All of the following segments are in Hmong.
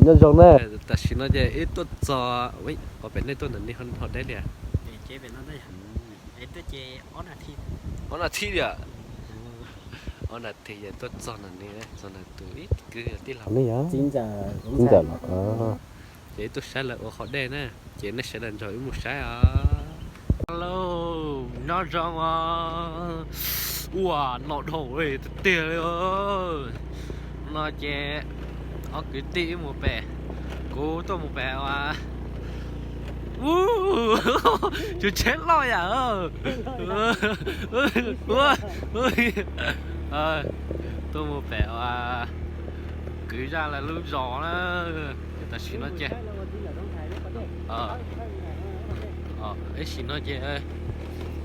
Nyob zoo na. Tam sim no ces wb tuaj txog, pem nej tuaj ntawm no ho deb li? Ob nas this li, ob nas this ces tuaj txog ntawm no, txog ntawm tus ib kwv tij laug ne yog. Ces wb tuaj saib lawv ua qhov dej na, ces nej sawv daws nrog wb mus saib os. Hello, nyob zoo os. Ua no dhau tiag tiag li. No ces ob kwv tij wb mus pem, kuv tuaj mus pem as. Tus tsheb loj yam. Tuaj mus pem as, kwv zaj lawv lub zos na. Tam sim no ces, ib sim no ces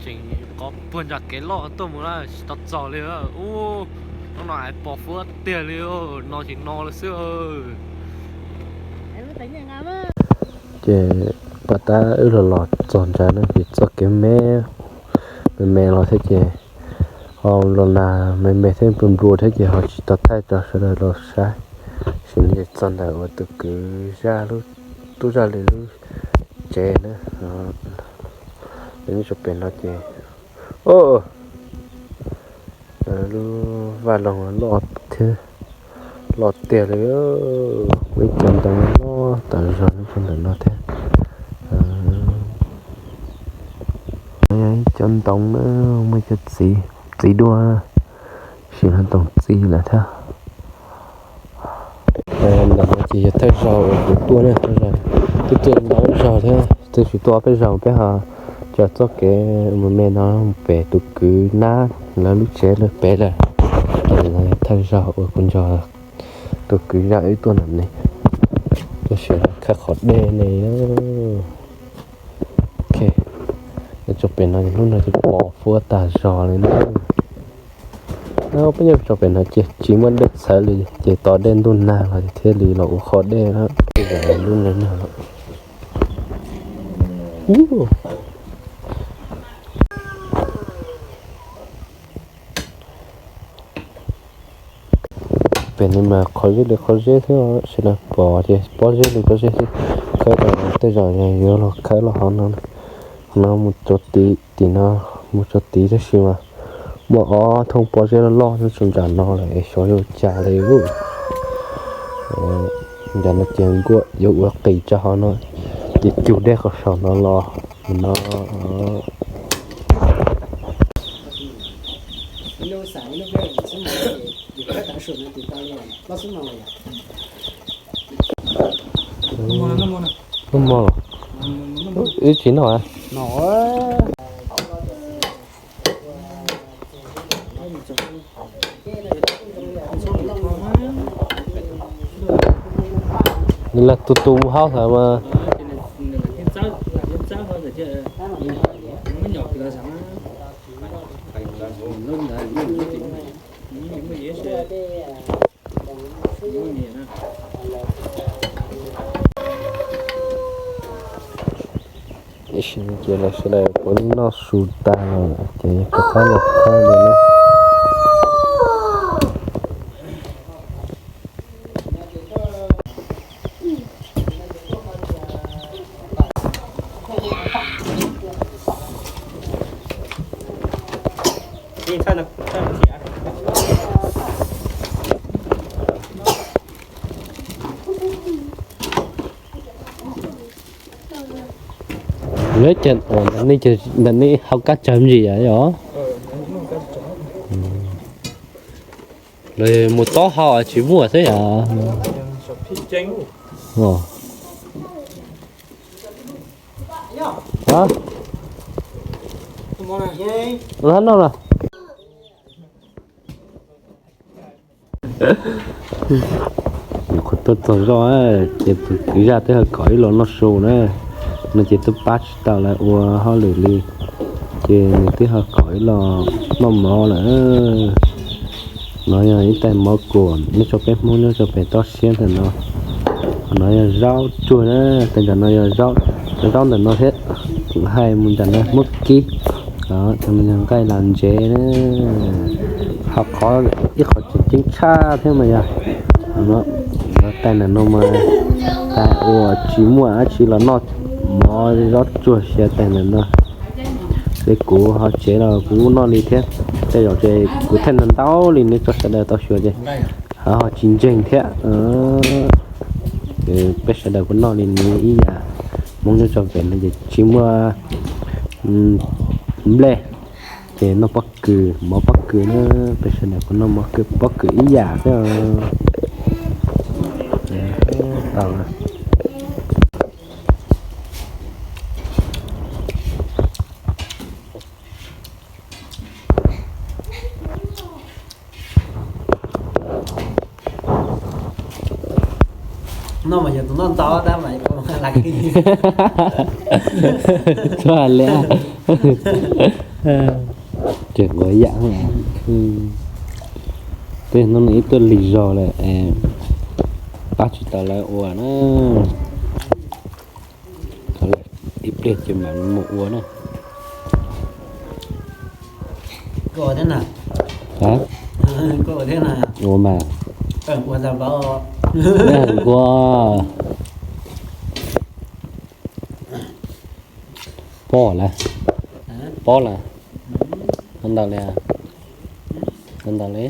tseem qhov puag nram kev loj tuaj mus na, tsis tau txog li. Ub, hnub no es pos fuab tiag li, no tsis no lawm xwb. Ces pom tab wb los los txog ntawd no ces txoj kev me me los thiab ces ho los nag me me thiab nplua nplua thiab ces ho tsis tau thaij rau sawv daws los saib. Sim no ces txog ntawm uas tus kwv zaj lub, tub zaj li lub tsev na. Nyob rau pem no ces, o, lub vaj loog loj thiab, loj tiag li. Muaj ib cov ntoo loj tas zog nyob rau ntawm no thiab. Ib cov ntoo na, muaj ib cov txiv, txiv duaj, sim no toom txiv lawm thiab. Ntawm no ces yog thawj zaug uas kuv tuaj na, thawj zaug, twb tuaj ntau zog thiab, twb tsis tuaj ob peb zaug peb ho coj txoj kev me me no pem tus kwv nab lawv lub tsev lawm pem lawm. Ces no yog thawj zaug uas kuv nrog tus kwv zaj wb tuaj ntawm no, tuaj sim khawb qhov dej ne. Ok, nyob rau pem no hnub no ces pos fuab tas zog li na. Peb nyob rau pem no ces tsis muaj dej txhawv li ces tos dej ntuj nag los thiaj li los ua qhov dej na. Tej zaum lub no nag lawm. Pem no mas qhov zeb li qhov zeb thiab, sawv daws pom ces pob zeb li pob zeb thiab. Khawb tas tej zaum yog yuav los khawb los hauv no, no mus rau tim, tim no, mus rau tid tab sis mas muaj ob thooj pob zeb loj loj nyob rau nram no lawm es xyov yuav ua cas li. Nram no ces nkuaj yuav ua qis rau hauv no, ces cug dej qhov saum no los no. Noj mov los? Wb tsis noj. Nws los tus tus mus hauv thaum mas. Ib sim no ces lawv sawv daws puav leej noj su tas lawm ces rov qab los khawb li na. Lawv cas ntawm nej hauv kab tsawg me ntsis yom? Lawv mus tob hau tsis muaj xwb yom? Noj no. Qhov tuaj txog zoj ces tus kwv zaj twb ho kom ib los noj su na, no ces twb pab tsis tau lawv ua hauj lwm li, ces nws twb ho kom ib los noj mov lawm. No yog ib tais mov kuam nyob rau peb Hmoob nyob rau pem toj siab ntawm no. Qhov no yog zaub tsuag na, tais ntawm no yog zaub, zaub ntawm no thiab, hais mus ntawm no Hmoob kib, yog nqaij las ntsev na, ho qhov ib qhov tseem ceeb tshaj thiab mas yog, lawv Tais ntawm no mas tais uas tsis muaj dab tsi los noj mov zaub tsuag xyaw tais ntawm no. Ces kuv ho tsev los kuv noj li thiab. Tej zaum ces kuv thaij ntau ntau li no rau sawv daws tau xyuas ces ho tsis ntseeg thiab. Peb sawv daws kuj noj li no ib yam. Hmoob nyob tso pem no ces tsis muaj nplej, ces noj pob kws, mov pob kws na. Peb sawv daws kuj noj mov pob kws ib yam thiab. Noj mas yog tus noj ntau tab mas txhob hais li. Ces nquag yam, tej hnub no ib tuaj lig zog lawm, pab tsis tau lawv ua na. Ib pliag ces mam mus ua na. Ua mas nquag. Pob lawm, pob lawm. Ua ntau li, ua ntau li.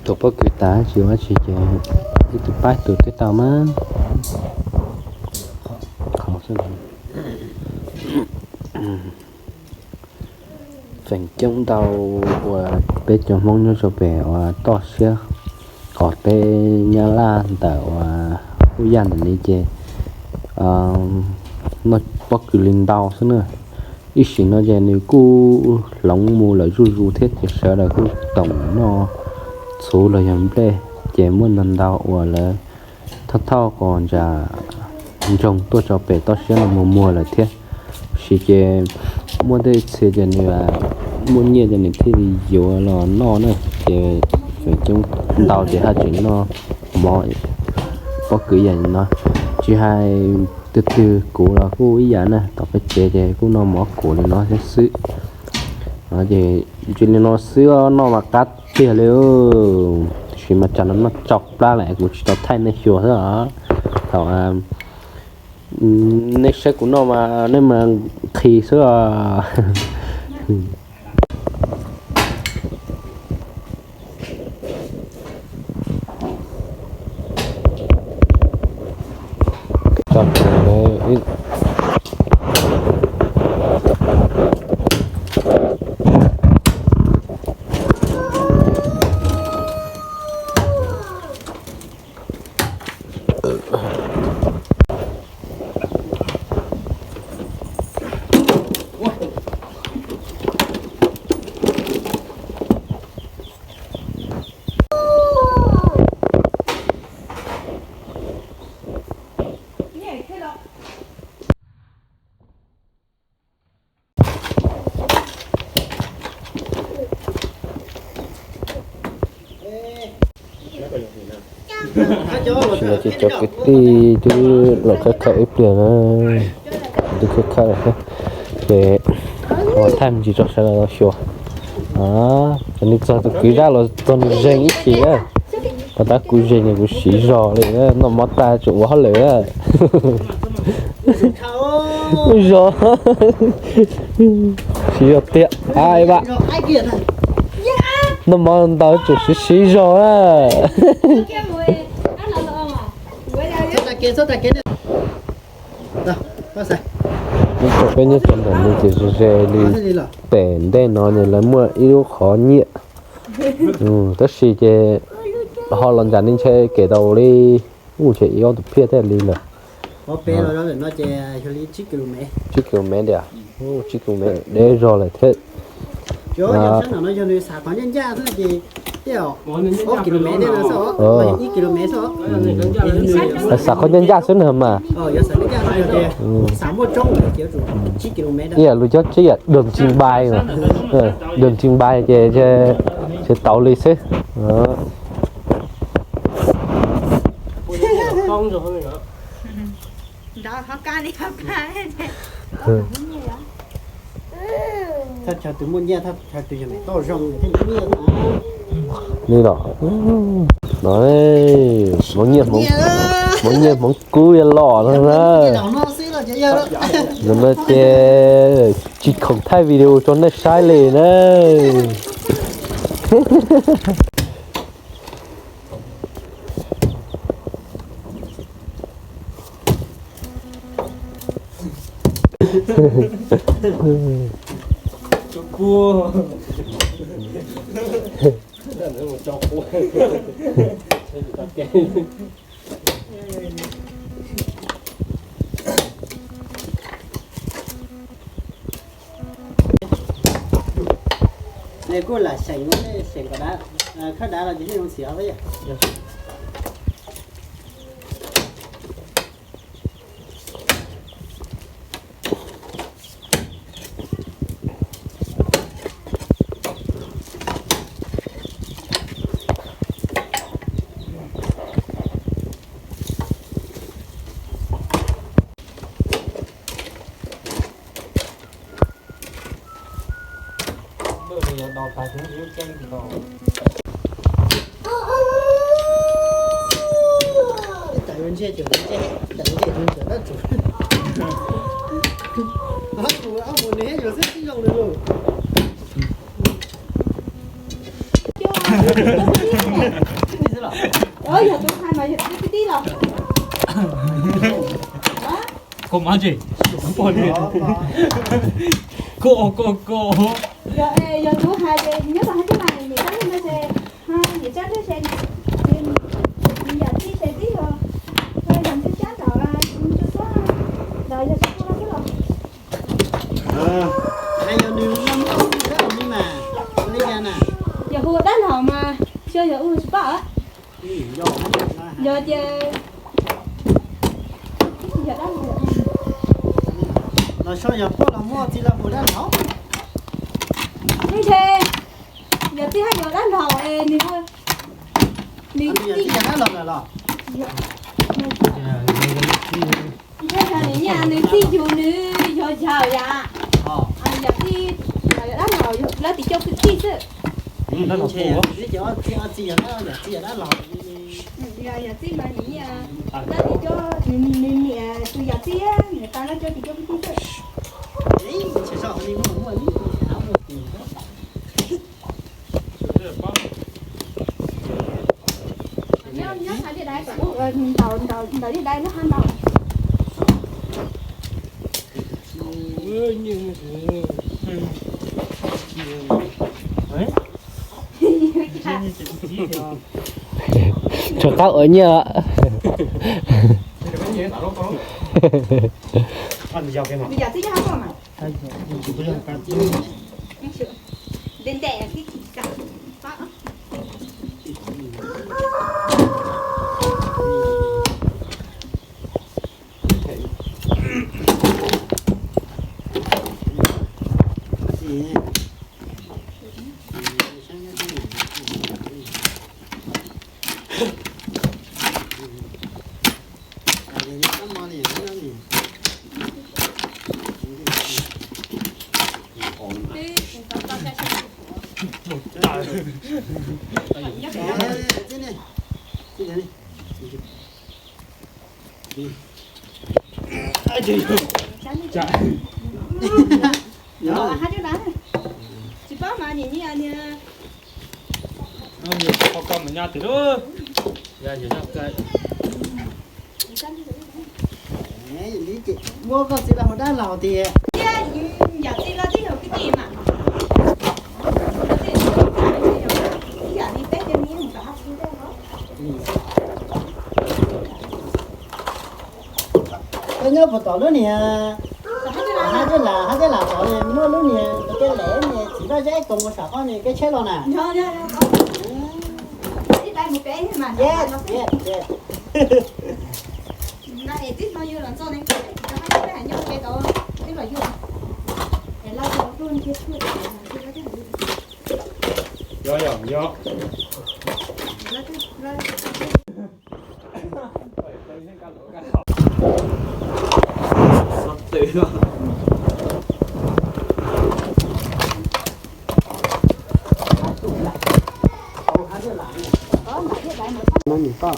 Tus pob kws tas tsis ua tsi ces ib tug pab ib tug twb tau mas. Qhov xwb. Feem coob ntau uas peb cov Hmoob nyob rau pem uas toj siab qos teb Nyab Laj ntawm uas Hub Yaj ntawm li ces noj pob kws li ntau xwb na. Ib sim no ces nws kuj hloov mus lawm zuj zus thiab ces sawv daws kuj toom noj txhuv los yog nplej, ces muaj ntau ntau uas lawv thauj thauj qos ntsa ntsoog tuaj rau pem toj siab no muag muag lawm thiab. Tab sis ces muaj tej txhia ces nws muaj nyiaj ces nws thiaj li yuav los noj na. Ces feem coob ntau ces haj tseem noj mov pob kws ib yam no. Tsis hais twg twg kuv los kuj ib yam na, tom peb tsev ces kuj noj mov kuv li no thiab xwb. Ces ntshe li no xwb, noj mas qab tiag li. Tiam sis mas tsam no noj tso plab lawm kuv tsis tau thaij nej xyuas xwb os. Thaum nej saib kuv noj mas nej mas nqhis xwb os. Tsis no ces cov kwv tij twb los khawb khawb ib pliag na, twb khawb khawb lawm thiab, ces ua thaij me ntsis rau sawv daws xyuas. Cov nws txog tus kwv zaj los txog nws zeeg ib chim na, tau tab kuv zeeg no kuv siv zog li, noj mov tag tseem ua hauj lwm. Zog, siv zog tiag. Noj mov ntau tseem siv siv zog na. Peb nyob rau ntawm no ces ze ze li, pem ntej no ces lawv muaj ib lub qhov nyiaj, tab sis ces ho los ntsam ne ntshe kev tau li, ntshe ib ob tug phiaj thiaj li lawm. Tsib kis lus mev tias, tsib kis lus mev deb zog lawm thiab. Xav qhov ncaj ncaj xwb na mas. Ib yam lus cob tsib yam đường trình bày, đường trình bày ces tau li xwb. Thaj chaw twg muaj nyiaj, thaj chaw twg yog toj zoo thiaj muaj nyiaj na. Li los no, hmoov nyiaj hmoov kub los no na. Ntawm no ces tsis khoom thaij video rau nej saib li na. Nws kuj lam seem, seem kom dav, khawb dav los ces thiaj zoo xiav xwb. Yog tus hais mas yog tus kwv tij los. Koj mas tsis pom li. Koj, koj, koj. Yog, yog tus hais ces nyob tau hais tias mas niam tsab no ces, niam tsab ntshe, yam txij ces tib yog, yog ntshe tsab nrog, ntshe xub, los yog tsis pub no xwb los. Yog nws muaj muaj hu dab laug li mas, ua li cas na? Yog hu dab laug mas, xyov yog hu tsis pom. Yog ces, yog dab laug. Los so yog poj los muaj txiv los hu dab laug. Ntshe yog txij hab yog dab laug es nws, nws txij yog dab laug lawm los? Ntshe yog nws niam nws txij yug nws yog yawg yam. Yog txij, yog dab laug lawv tim coj kwv tij xwb. Ntshe yog txij, ob txij yog dab, yog txij yog dab laug. Yog txij mas nws niam, lawv tim coj, nws niam tus yam txij, niam tais lawv coj tim coj kwv tij xwb. Ntshe so li muaj muaj li, muaj li. Nyob, nyob hais li dais, ntaus, ntaus li dais lub hab ntaus. Rov qab ua nyiaj. Nws yam txij nyob hab koj mas. Tsis paub mas nim nyiam niag. Qhov ko mus nyob twg lub? Muab koj txiv los hu dab laug tiag. Yam txiv los twb yog kwv tij mas. Ib yam li peb cov niam mus tom hab txhib dej os. Koj nyob puas tom lub niag hab coj lam, hab coj lam tod muaj lub niag tus kej lem niag txiv Vaj Zeb koom ua sam qoj niag keb tsheb los na? Yog, yog, yog. Xov twm os. Nim poj.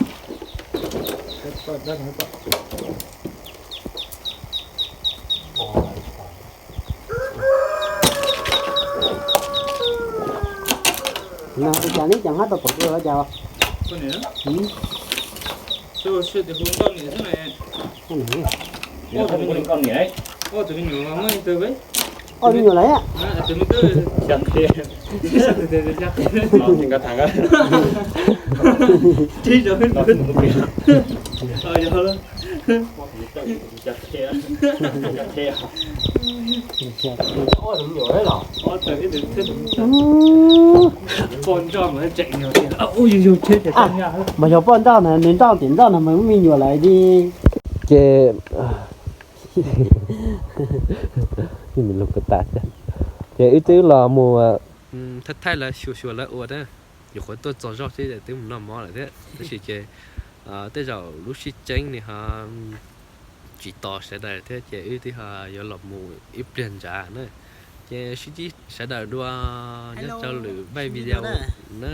No ua cas neb cov hab tau pom dua ua cas? Ob me nyuam lawm. Mas yog poj nrauj na, nws nrauj tim nrauj na mas muaj me nyuam lawm li. Ces lus ko tas, ces wb twb los mus thaij thaij lawv xyuas xyuas lawv ua na, nyuam qhuav tuaj txog zog xwb twb mus noj mov lawm thiab. Tab sis ces tej zaum lub sij hawm tseeb nws ho tsis tos sawv daws thiab ces wb twb ho yuav los mus ib pliag ntsav na. Ces sib ntsib sawv daws dua nyob rau lwm npaj video na.